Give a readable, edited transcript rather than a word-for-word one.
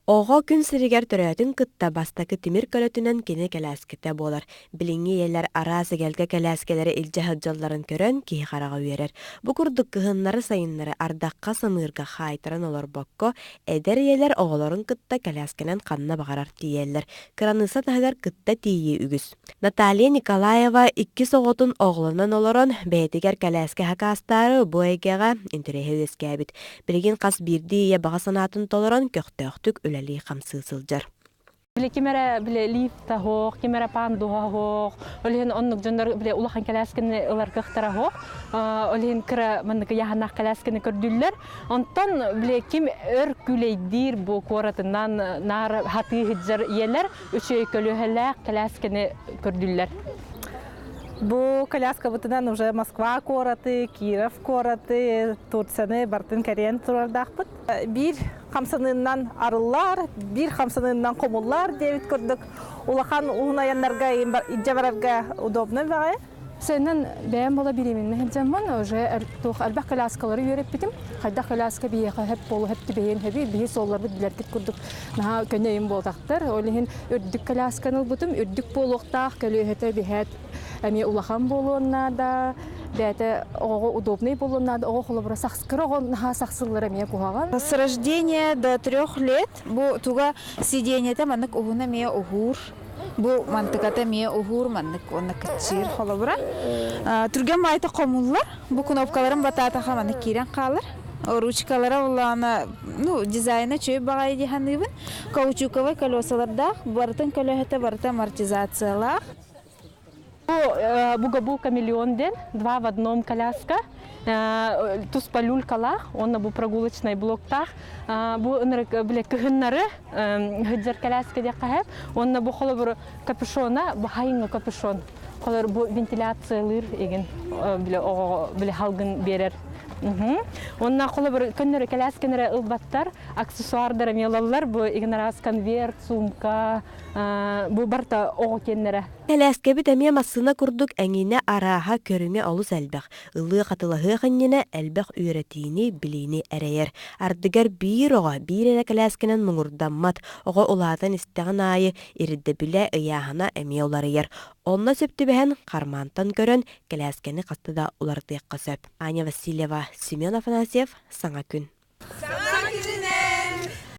Оҕо күн сиригэр төрөөтүн кытта бастакы тимир көлөтүнэн кини кэлээскитэ буолар. Билиҥҥи ийэлэр араас эгэлгэ кэлээскэлэри илдьэ сылдьалларын көрөн киһи хараҕа үөрэр. Бу курдук кыһыннары-сайыннары ардахха-самыырга хаайтаран олорбокко, эдэр ийэлэр оҕолорун кытта кэлээскэнэн ханна баҕарар тиийэллэр. Кыраныысса таһыгар кытта тиийии үгүс. Наталья Николаева иккис оҕотун оҕолонон олорон, бэйэтигэр кэлээскэ хакаастаары бу эйгэҕэ интэриэһэ үөскээбит. Билигин хас биирдии ийэ баҕа санаатын толорон, көхтөөхтүк үлэлии-хамсыы сылдьар. Бile ким эрэ бile лифта хоох, ким эрэ пандуһа хоох, ол иһин оннук дьоннор бile улахан кэлээскини ылар кыахтара хоох. Ол иһин кыра маннык ыйааһыннаах кэлээскини көрдүүллэр. Онтон бile ким өр күүлэйдиир бу куоратынан наар хатыы сылдьар ийэлэр үчүгэй көлүөһэлээх кэлээскэни көрдүллэр. Бу коляскабытынан уже Москва куораты, Киров куораты, Турцияны бартын кэриэн турардаахпыт. Биир хамсаныыннан арыллар, биир хамсаныыннан хомуллар диэбит курдук улахан уһун айаннарга илдьэ барарга удобно баҕайы. Сэннэн бэйэм буола беременна сылдьаммын уже туох элбэх коляскалары үөрэппитим. Хайдах коляска биһиэхэ хөп буолу хөп түбэһиэн хөбүй биһи суолларбыт билэргит курдук наһаа көнөйүм буолтахтар. Ол иһин үрдүк колясканы ылбытым. Үрдүк буолуохтаах көлүөһэтэ биһээт эмиэ улахан буолуон наада. Бэйэтэ оҕоҕо удобный буолуон наада. Оҕо холобура сахскыра оҕо наһаа сахсыллара эмиэ куһаҕан. С рождения до 3 лет бу туга сиденьете маннык уһун эмиэ уһуур. Бу мантыката эмиэ уһуур маннык уонна кыччыыр холобура. Түргэн баайта хомуллар. Бу кнопкаларын батаатаха маннык киирэн хаалар. Ручкалара улаана, ну, дизайна үчүгэй баҕайы дии саныыбын. Каучуковай колесалардаах, барытын көлөһөтө барыта амортизациялаах. Бу Бугабу Камелеон диэн два в одном коляска, туспа люлькалаах уонна бу прогулочный блоктаах. Бу ынырык биле кыһыннары сылдьар коляска диэххэ уонна бу холобур капюшона бу хайыҥҥа капюшон холор бу вентиляциялыыр игин биле оҕоҕо биле халгын биэрэр. Уонна холобур көннөрү кэлээскэнэрэ ылбаттар, аксессуардара эмиэ ылаллар. Бу игин араас конверт, сумка, бу барыта оҕо киэннэрэ. Кэлээскэбит эмиэ массыына курдук эҥинэ арааһа көрүҥэ олус элбэх. Ылыах-атылаһыах иннинэ элбэх үөрэтиини, билиини эрэйэр. Ардыгар биир оҕо биир эрэ кэлээскэнэн муҥурдаммат. Оҕо улаатан истэҕин аайы ирдэбилэ, ыйааһына эмиэ уларыйар. Онно сөп түбэһэн, хармаантан көрөн, кэлээскэни хаста да уларытыахха сөп. Аня Васильева, Семен Афанасьев, Саҥа күн.